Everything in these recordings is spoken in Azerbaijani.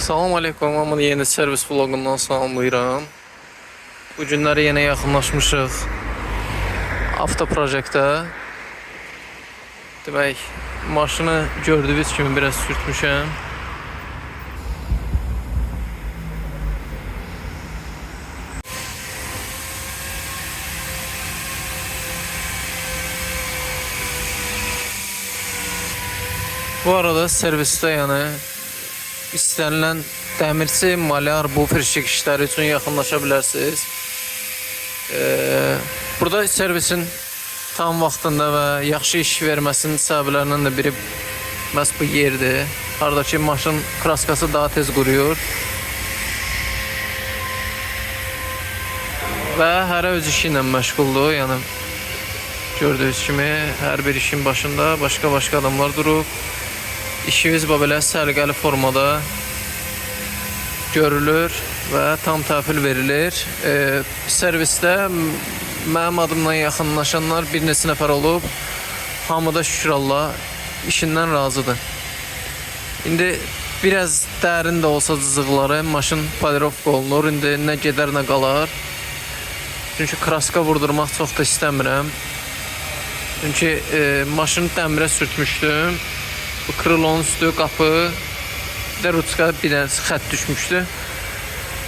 Salam aleykum, hamını yeni servis vlogundan salamlayıram. Bu günləri yenə yaxınlaşmışıq Avtoprojektə. Demək, maşını gördüyünüz kimi biraz sürtmüşəm. Bu arada servisdə yəni istənilən dəmirçi, malyar, buferşik işləri üçün yaxınlaşa bilərsiniz. Burada servisin tam vaxtında və yaxşı iş verməsinin səbəblərindən də biri məhz bu yerdir. Haradakı maşın kraskası daha tez quruyur. Və hərə öz işi ilə məşğuldur. Yəni gördüyünüz kimi hər bir işin başında başqa-başqa adamlar durub. İşimiz belə səliqəli formada görülür və tam təhvil verilir. Servisdə mənim adımdan yaxınlaşanlar bir neçə nəfər olub. Hamı da şükür Allah işindən razıdır. İndi biraz dərin də olsa cızıqları maşın polirovka olunur. İndi nə gedər nə qalar. Çünki kraska vurdurmaq çox da istəmirəm. Çünki maşını dəmirə sürtmüşdüm. Bu krılonun üstü, qapı, bir də ruçka bir dənə xətt düşmüşdü.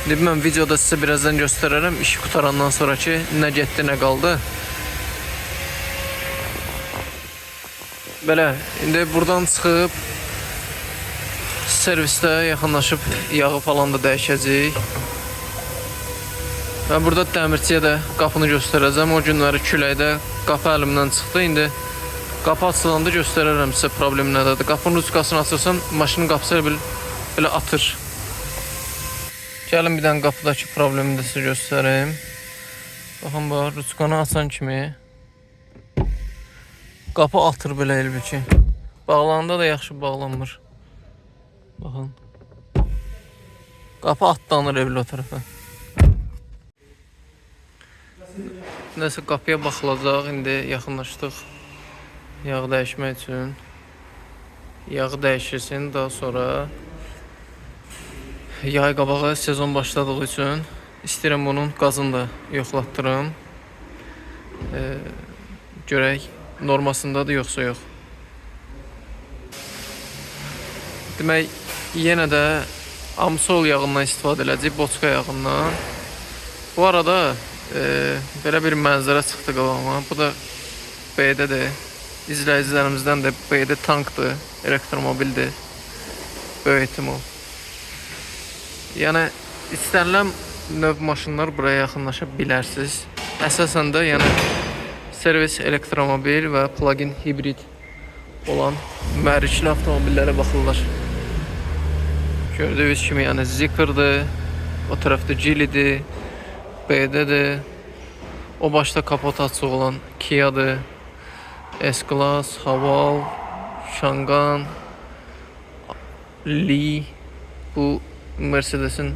İndi mən videoda sizə birazdan göstərərəm işi qutarandan sonra ki, nə getdi, nə qaldı. Belə, indi buradan çıxıb servisdə yaxınlaşıb yağı falan da dəyişəcəyik. Və burada dəmirçiyə də qapını göstərəcəm. O günləri küləkdə qapı əlimdən çıxdı. İndi qapı açılanda göstərərəm sizə problem nədədir. Qapının ruçkasını açırsan, maşının qapısı elə bil belə atır. Gəlin bir dənə qapıdakı problemi də sizə göstərim. Baxın bu ruçkanı açan kimi qapı atır belə elə bil ki. Bağlananda da yaxşı bağlanmır. Baxın. Qapı atlanır elə bil o tərəfə. Nəsə qapıya baxılacaq. İndi yaxınlaşdıq yağı dəyişmək üçün. Yağı dəyişilsin, daha sonra yay qabağı sezon başladığı üçün istəyirəm bunun qazını da yoxlatdırım. Görək normasındadır yoxsa yox. Demək, yenə də Amsol yağından istifadə edəcəyik, boçka yağından. Bu arada belə bir mənzərə çıxdı qabağıma. Bu da B-dədir. İzləyicilərimizdən də B-də tankdır, elektromobildir. Böyük ehtimal. Yəni istənilən növ maşınlar buraya yaxınlaşa bilərsiniz. Əsasən də yəni servis elektromobil və plug-in hibrid olan mühərrikli avtomobillərə baxırlar. Gördüyünüz kimi yəni Zeekr'dır, o tərəfdə Geely'dir, B-dədir. O başda kapot açıq olan Kia'dır. S-Class, Haval, Changan, Li, bu Mercedes'in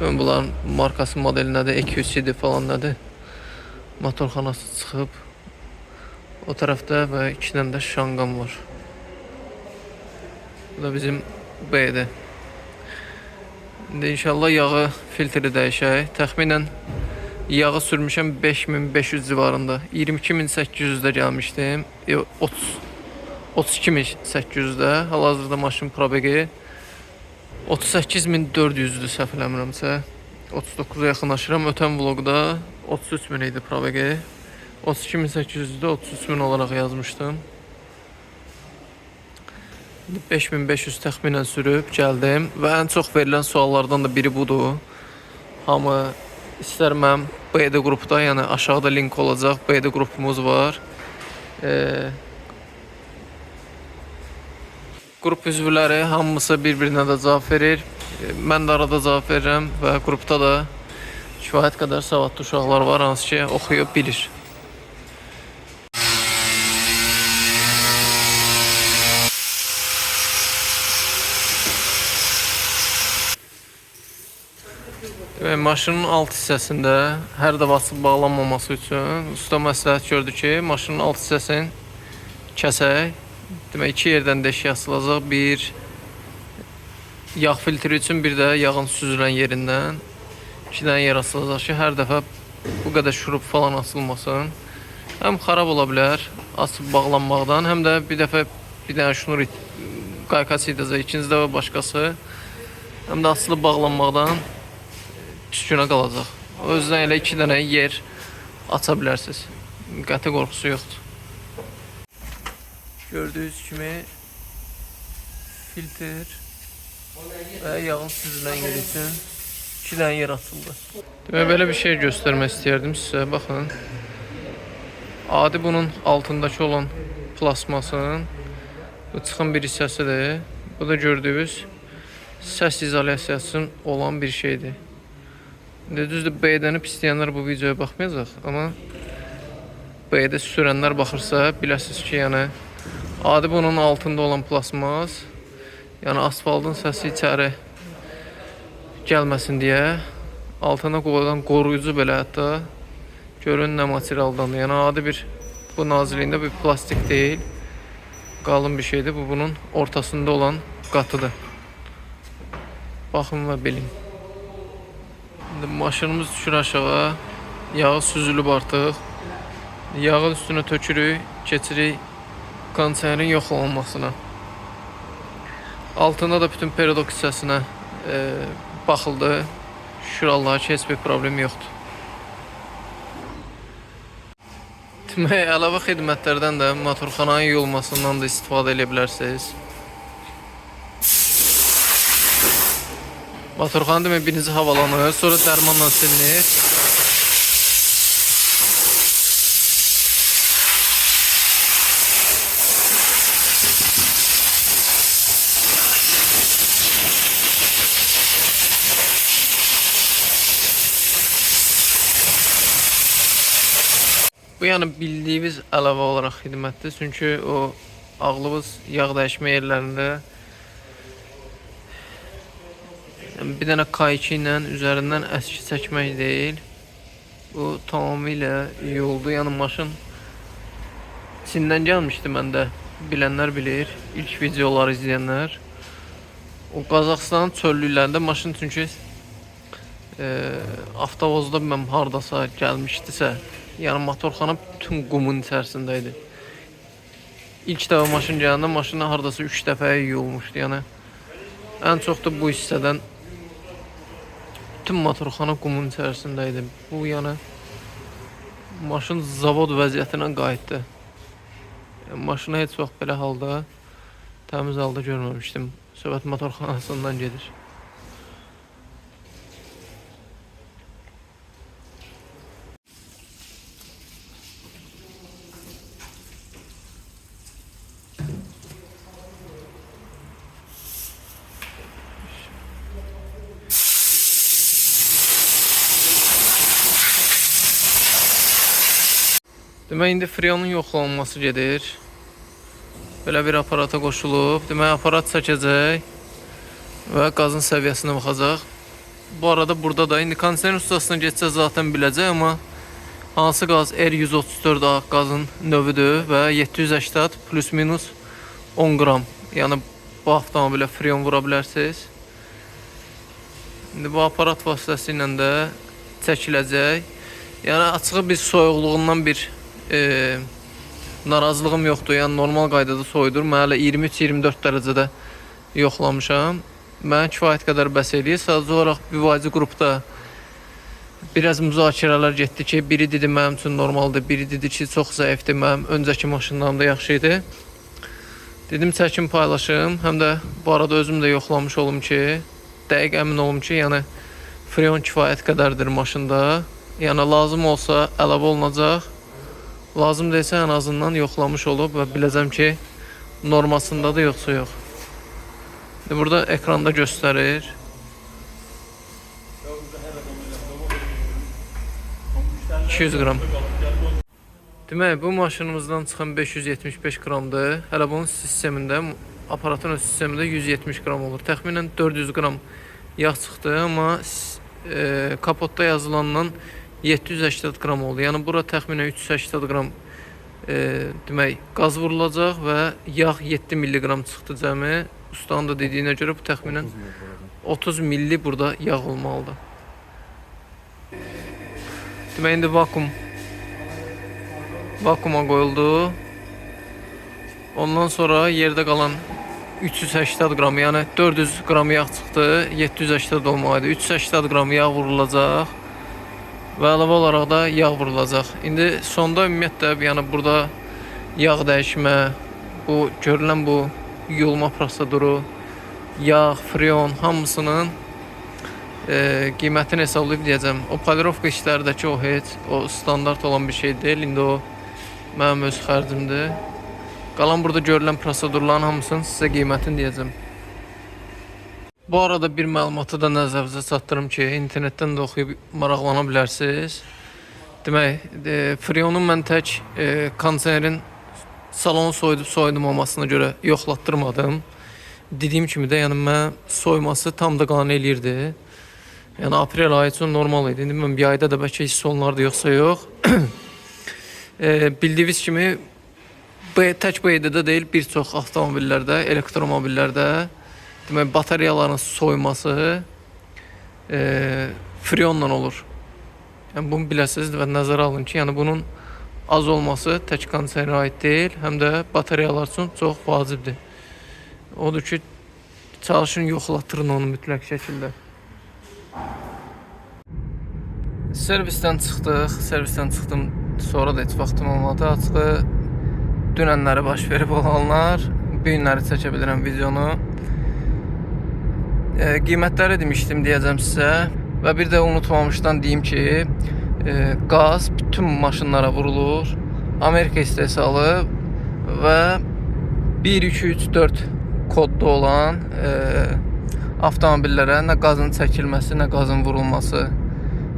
bunların markası modeli nədir, EQC-dir falan nədir? Motorxanası çıxıb. O tərəfdə və iki dənə də Changan var. Bu da bizim B-dir. İndi inşallah yağı filtri dəyişək. Təxminən yağı sürmüşəm 5500 civarında. 22800-də gəlmişdim. Yox, 30 32800-də. Hal-hazırda maşın probeqi 38400-dür səhv eləmirəmsə. 39-a yaxınlaşıram. Ötən vloqda 33000 idi probeqi. 32800-də 33000 olaraq yazmışdım. İndi 5500 təxminən sürüb gəldim və ən çox verilən suallardan da biri budur. Hamı istər mənim BD qrupda, yəni aşağıda link olacaq. BD qrupumuz var. Qrup üzvləri hamısı bir-birinə də cavab verir. Mən də arada cavab verirəm və qrupda da kifayət qədər savadlı uşaqlar var, hansı ki oxuyub bilir. Demək, maşının alt hissəsində hər dəfə açıb bağlanmaması üçün usta məsləhət gördü ki, maşının alt hissəsini kəsək. Demək, iki yerdən deşik açılacaq. Bir Yağ filtri üçün, bir də yağın süzülən yerindən 2 dənə yer açılacaq ki, hər dəfə bu qədər şurup falan açılmasın. Həm xarab ola bilər açıb bağlanmaqdan, həm də bir dəfə bir dənə şnur qaykası idəcək, ikinci dəfə başqası. Həm də açılıb bağlanmaqdan pis günə qalacaq. O yüzden elə 2 dənə yer aça bilərsiniz. Qəti qorxusu yoxdur. Gördüyünüz kimi filtr və yağın süzülən yeri üçün 2 dənə yer açıldı. Demək belə bir şey göstərmək istəyərdim sizə. Baxın. Adi bunun altındakı olan plasmasın bu çıxan bir hissəsidir. Bu da gördüyünüz səs izolyasiyası olan bir şeydir. İndi düzdür, B-dənib istəyənlər bu videoya baxmayacaq, amma B-də sürənlər baxırsa biləsiniz ki, yəni adi bunun altında olan plasmas, yəni asfaltın səsi içəri gəlməsin deyə altına qoyulan qoruyucu belə, hətta görün nə materialdandır. Yəni adi bir bu nazirliyində bir plastik deyil, qalın bir şeydir. Bu bunun ortasında olan qatıdır. Baxın və bilin. İndi maşınımız düşür aşağı. Yağı süzülüb artıq. Yağın üstünə tökürük, keçirik kondisionerin yoxlanmasına. Altında da bütün peridok hissəsinə baxıldı. Şükür Allaha ki, heç bir problem yoxdur. Demək, əlavə xidmətlərdən də motorxananın yuyulmasından da istifadə edə bilərsiniz. Motorxana demək birinci havalanır, sonra dərmanla silinir. Bu yəni bildiyimiz əlavə olaraq xidmətdir. Çünki o ağlımız yağ dəyişmə yerlərində, yəni bir dənə K2 ilə üzərindən əski çəkmək deyil. Bu tamamilə yoldu. Yəni maşın Çindən gəlmişdi məndə. Bilənlər bilir. İlk videoları izləyənlər. O Qazaxıstanın çöllüklərində maşın çünki avtovozda bilməm hardasa gəlmişdisə, yəni motorxana bütün qumun içərisində idi. İlk dəfə maşın gələndə maşını hardasa 3 dəfəyə yuyulmuşdu. Yəni ən çox da bu hissədən bütün motorxana qumun içərisində idi. Bu yəni maşın zavod vəziyyətinə qayıtdı. Yəni, maşını heç vaxt belə halda, təmiz halda görməmişdim. Söhbət motorxanasından gedir. Demək indi freonun yoxlanması gedir. Belə bir aparata qoşulub. Demək aparat çəkəcək və qazın səviyyəsinə baxacaq. Bu arada burada da indi kondisioner ustasına getsə zaten biləcək, amma hansı qaz R134A qazın növüdür və 780 plus minus 10 qram. Yəni bu avtomobilə freon vura bilərsiniz. İndi bu aparat vasitəsilə də çəkiləcək. Yəni açığı bir soyuqluğundan bir narazılığım yoxdur. Yəni normal qaydada soyudur. Mən hələ 23-24 dərəcədə yoxlamışam. Mənə kifayət qədər bəs eləyir. Sadəcə olaraq müvazi qrupda biraz müzakirələr getdi ki, biri dedi mənim üçün normaldır, biri dedi ki, çox zəifdir, mənim öncəki maşınlarım da yaxşı idi. Dedim çəkim paylaşım, həm də bu arada özüm də yoxlamış olum ki, dəqiq əmin olum ki, yəni freon kifayət qədərdir maşında. Yəni lazım olsa əlavə olunacaq. Lazım deyilsə ən azından yoxlamış olub və biləcəm ki, normasındadır yoxsa yox. İndi burada ekranda göstərir. 200 qram. Demək, bu maşınımızdan çıxan 575 qramdır. Hələ bunun sistemində, aparatın öz sistemində 170 qram olur. Təxminən 400 qram yağ çıxdı, amma kapotda yazılandan 780 qram oldu. Yəni bura təxminən 380 qram demək qaz vurulacaq və yağ 7 milliqram çıxdı cəmi. Ustanın da dediyinə görə bu təxminən 30 milli burada yağ olmalıdır. Demək indi vakuuma qoyuldu. Ondan sonra yerdə qalan 380 qram, yəni 400 qram yağ çıxdı, 780 olmalıydı. 380 qram yağ vurulacaq və əlavə olaraq da yağ vurulacaq. İndi sonda ümumiyyətlə, yəni burada yağ dəyişmə, bu görülən bu yuyulma proseduru, yağ, freon hamısının qiymətini hesablayıb deyəcəm. O polirovka işlərdəki o heç o standart olan bir şey deyil. İndi o mənim öz xərcimdir. Qalan burada görülən prosedurların hamısının sizə qiymətini deyəcəm. Bu arada bir məlumatı da nəzərinizə çatdırım ki, internetdən də oxuyub maraqlana bilərsiniz. Demək, freonu mən tək kondisionerin salonu soyudub soyudmamasına görə yoxlatdırmadım. Dediyim kimi də, yəni mən soyuması tam da qane eləyirdi. Yəni aprel ayı üçün normal idi. İndi mən yayda da bəlkə hiss olunardı, yoxsa yox. Bildiyiniz kimi tək BYD-də deyil, bir çox avtomobillərdə, elektromobillərdə demək batareyaların soyuması freonla olur. Yəni bunu biləsiniz və nəzərə alın ki, yəni bunun az olması tək kondisionerə aid deyil, həm də batareyalar üçün çox vacibdir. Odur ki, çalışın yoxlatdırın onu mütləq şəkildə. Servisdən çıxdıq, servisdən çıxdım, sonra da heç vaxtım olmadı. Açığı dünənləri baş verib olanlar, bu günləri çəkə bilirəm videonu. Qiymətləri demişdim, deyəcəm sizə. Və bir də unutmamışdan deyim ki, qaz bütün maşınlara vurulur. Amerika istehsalı və 1, 2, 3, 4 kodda olan avtomobillərə nə qazın çəkilməsi, nə qazın vurulması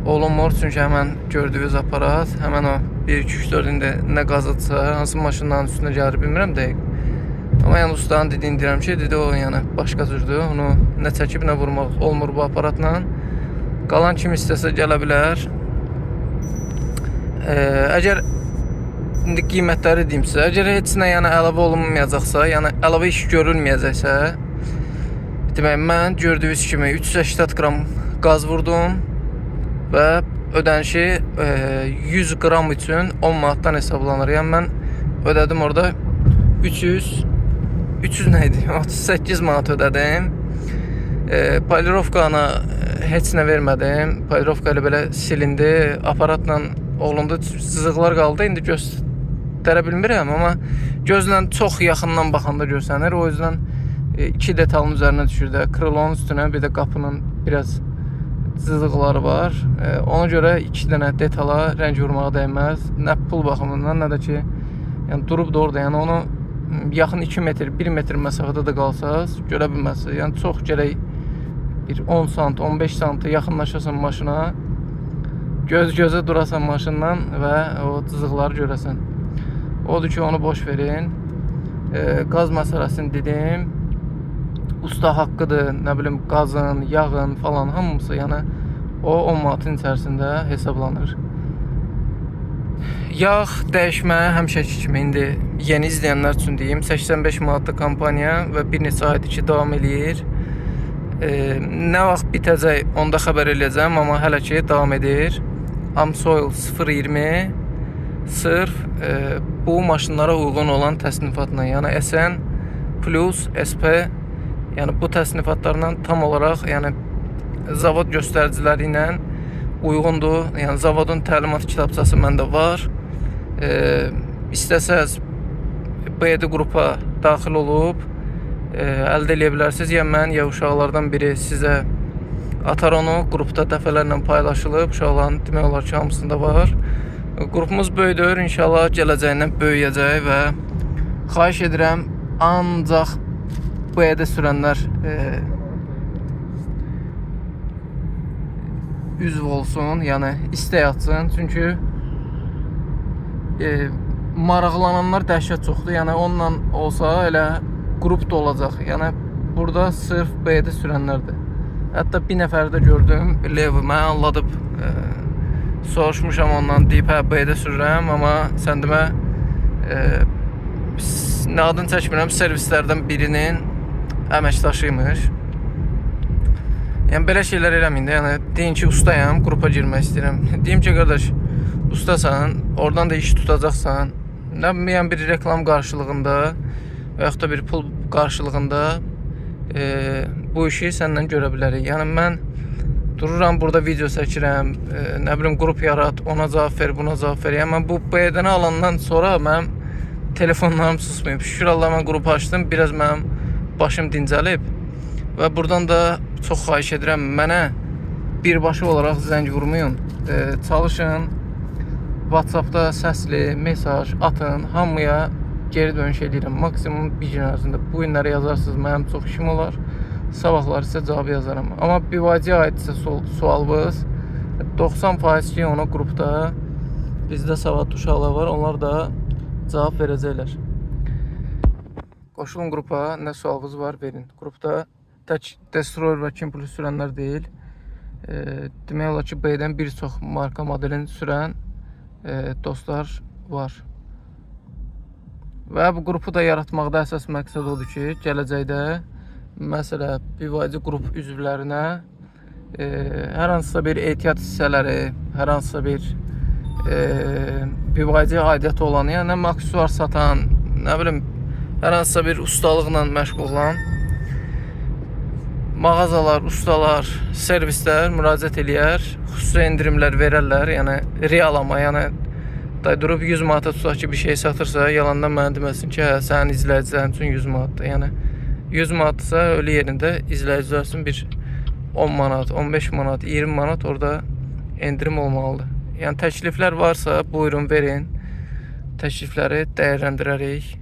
olunmur. Çünki həmən gördüyünüz aparat, həmən o 1, 2, 3, 4 indi nə qazıdırsa, hansı maşınların üstünə gəlir bilmirəm dəqiq. Amma yəni ustanın dediyini deyirəm ki, dedi o yəni başqa cürdür. Onu nə çəkib nə vurmaq olmur bu aparatla. Qalan kim istəsə gələ bilər. Əgər indi qiymətləri deyim sizə, əgər heç nə yəni əlavə olunmayacaqsa, yəni əlavə iş görülməyəcəksə, demək mən gördüyünüz kimi 380 qram qaz vurdum və ödənişi 100 qram üçün 10 manatdan hesablanır. Yəni mən ödədim orada 300 nə idi? 38 manat ödədim. Polirovkanı heç nə vermədim. Polirovka elə belə silindi. Aparatla olundu. Cızıqlar qaldı. İndi göstərə bilmirəm, amma gözlə çox yaxından baxanda görsənir. O yüzden iki detalın üzərinə düşür də. Krılonun üstünə bir də qapının biraz cızıqları var. Ona görə iki dənə detala rəng vurmağa dəyməz. Nə pul baxımından, nə də ki, yəni durub da orada, yəni onu yaxın 2 metr, 1 metr məsafədə də qalsaz görə bilməzsiniz. Yəni çox gərək bir 10 sant, 15 sant yaxınlaşasan maşına, göz gözə durasan maşından və o cızıqları görəsən. Odur ki, onu boş verin. Qaz məsələsini dedim. Usta haqqıdır, nə bilim qazın, yağın falan hamısı, yəni o 10 manatın içərisində hesablanır. Yağ dəyişmə həmişəki kimi indi yeni izləyənlər üçün deyim, 85 manatlıq kampaniya və bir neçə aydır ki davam eləyir. Nə vaxt bitəcək onda xəbər eləyəcəm, amma hələ ki davam edir. Amsoil 0.20 sırf bu maşınlara uyğun olan təsnifatla, yəni SN Plus, SP, yəni bu təsnifatlarla tam olaraq, yəni zavod göstəriciləri ilə uyğundur. Yəni zavodun təlimat kitabçası məndə var. İstəsəz BD qrupa daxil olub əldə eləyə bilərsiniz. Ya mən, ya uşaqlardan biri sizə atar onu. Qrupda dəfələrlə paylaşılıb. Uşaqların demək olar ki, hamısında var. Qrupumuz böyüdür. İnşallah gələcəyindən böyüyəcək və xahiş edirəm ancaq BD sürənlər üzv olsun, yəni istək atsın. Çünki maraqlananlar dəhşət çoxdur. Yəni onunla olsa elə qrup da olacaq. Yəni burada sırf BD sürənlərdir. Hətta bir nəfər də gördüm, Levi mənə anladıb, soruşmuşam ondan, deyib hə BD sürürəm, amma sən demə nə adını çəkmirəm, servislərdən birinin əməkdaşı imiş. Yəni belə şeylər eləməyin də. Yəni deyin ki, ustayam, qrupa girmək istəyirəm. Deyim ki, qardaş, ustasan, oradan da iş tutacaqsan. Nə bilim, yəni bir reklam qarşılığında və yaxud da bir pul qarşılığında bu işi səndən görə bilərik. Yəni mən dururam burada video çəkirəm, nə bilim qrup yarat, ona cavab ver, buna cavab ver. Yəni mən bu BD-ni alandan sonra mənim telefonlarım susmayıb. Şükür Allah mən qrup açdım, biraz mənim başım dincəlib və buradan da çox xahiş edirəm mənə birbaşa olaraq zəng vurmayın. Çalışın WhatsApp-da səsli mesaj atın, hamıya geri dönüş eləyirəm. Maksimum bir gün ərzində. Bu günləri yazarsınız, mənim çox işim olar. Sabahlar isə cavab yazaram. Amma BYD-yə aidsə sualınız 90% ki ona qrupda bizdə savadlı uşaqlar var, onlar da cavab verəcəklər. Qoşulun qrupa, nə sualınız var verin. Qrupda tək Destroyer və King Plus sürənlər deyil. Demək olar ki, B-dən bir çox marka modelini sürən dostlar var. Və bu qrupu da yaratmaqda əsas məqsəd odur ki, gələcəkdə məsələ BYD qrup üzvlərinə hər hansısa bir ehtiyat hissələri, hər hansısa bir BYD aidiyyatı olan, yəni nə aksesuar satan, nə bilim, hər hansısa bir ustalıqla məşğul olan mağazalar, ustalar, servislər müraciət eləyər, xüsusi endirimlər verərlər, yəni real amma, yəni day durub 100 manata tutaq ki, bir şey satırsa, yalandan mənə deməsin ki, hə, sənin izləyicilərin üçün 100 manatdır. Yəni 100 manatdırsa, ölü yerində izləyicilər üçün bir 10 manat, 15 manat, 20 manat orada endirim olmalıdır. Yəni təkliflər varsa, buyurun verin. Təklifləri dəyərləndirərik.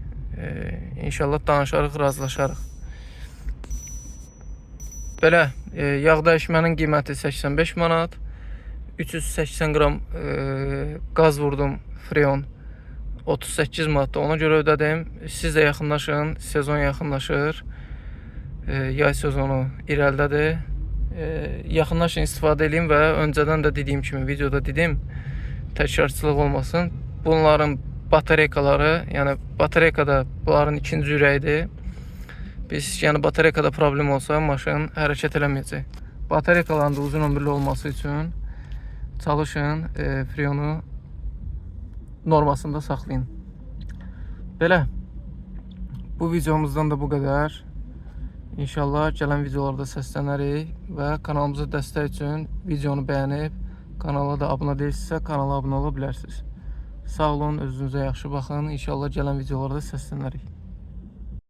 İnşallah danışarıq, razılaşarıq. Belə, yağ dəyişmənin qiyməti 85 manat. 380 qram qaz vurdum freon 38 manatda ona görə ödədim. Siz də yaxınlaşın, sezon yaxınlaşır. Yay sezonu irəlidədir. Yaxınlaşın, istifadə eləyin və öncədən də dediyim kimi videoda dedim, təkrarçılıq olmasın. Bunların batareykaları, yəni batareyka da bunların ikinci ürəyidir. Biz yəni batareykada problem olsa maşın hərəkət eləməyəcək. Batareykaların da uzun ömürlü olması üçün çalışın, freonu normasında saxlayın. Belə. Bu videomuzdan da bu qədər. İnşallah gələn videolarda səslənərik və kanalımıza dəstək üçün videonu bəyənib kanala da abunə deyilsinizsə kanala abunə ola bilərsiniz. Sağ olun, özünüzə yaxşı baxın. İnşallah gələn videolarda səslənərik.